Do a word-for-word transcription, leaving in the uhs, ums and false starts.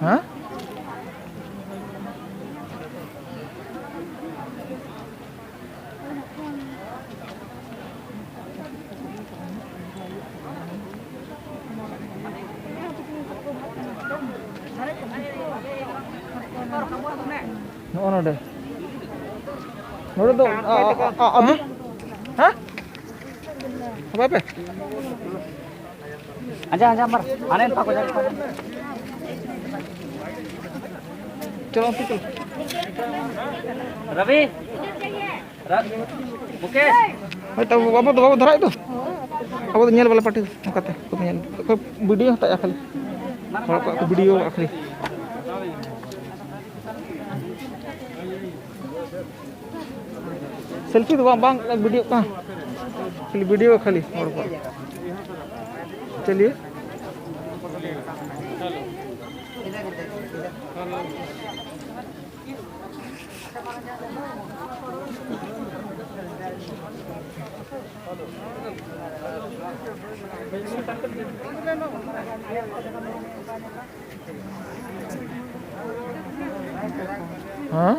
ᱦᱮᱸ? ᱱᱚᱜᱼᱚ ᱱᱚᱰᱮ᱾ ᱱᱚᱰᱮ ᱫᱚ, ᱟ, ᱟ, ᱟ, ᱟ, ᱟᱹᱵᱤᱱ? ᱦᱮᱸ? ᱵᱟᱯᱮ? ᱟᱸᱡᱟ, ᱟᱸᱡᱟ, ᱢᱟᱨ᱾ ᱟᱱᱮ ᱱᱚᱝᱠᱟ ᱠᱚ ᱡᱟᱜᱟ ᱠᱚ᱾ ᱪᱚᱞᱚ, ᱚᱱᱛᱮ ᱪᱚᱞᱚ᱾ ᱨᱚᱵᱤ᱾ ᱨᱟ-, ᱢᱩᱠᱮᱥ᱾ ᱦᱳᱭ, ᱛᱚ, ᱵᱟᱵᱚ ᱫᱚ, ᱵᱟᱵᱚ ᱫᱷᱚᱨᱟᱭ ᱫᱚ᱾ ᱟᱵᱚ ᱫᱚ ᱧᱮᱞ ᱵᱟᱞᱟ ᱯᱟᱨᱴᱤ ᱚᱱᱠᱟᱛᱮ᱾ ᱚᱠᱚᱭ ᱧᱮᱞ, ᱚᱠᱚᱭ ᱵᱷᱤᱰᱤᱭᱳ ᱦᱟᱛᱟᱣᱮᱫᱼᱟ ᱠᱷᱟᱹᱞᱤ᱾ ᱦᱚᱲ ᱠᱚᱣᱟᱜ ᱠᱚ ᱵᱷᱤᱰᱤᱭᱳ ᱠᱟᱜᱼᱟ ᱠᱷᱟᱹᱞᱤ᱾ ᱥᱮᱞᱯᱷᱤ ᱫᱚ ᱵᱟᱝ, ᱵᱟᱝ ᱵᱷᱤᱰᱤᱭᱳ ᱠᱟᱱᱟ᱾ ᱠᱷᱟᱹᱞᱤ ᱵᱷᱤᱰᱤᱭᱳ ᱠᱷᱟᱹᱞᱤ ᱦᱚᱲ ᱠᱚᱣᱟᱜ᱾ ᱪᱟᱞᱤᱭᱮ᱾ ᱦᱮᱸ?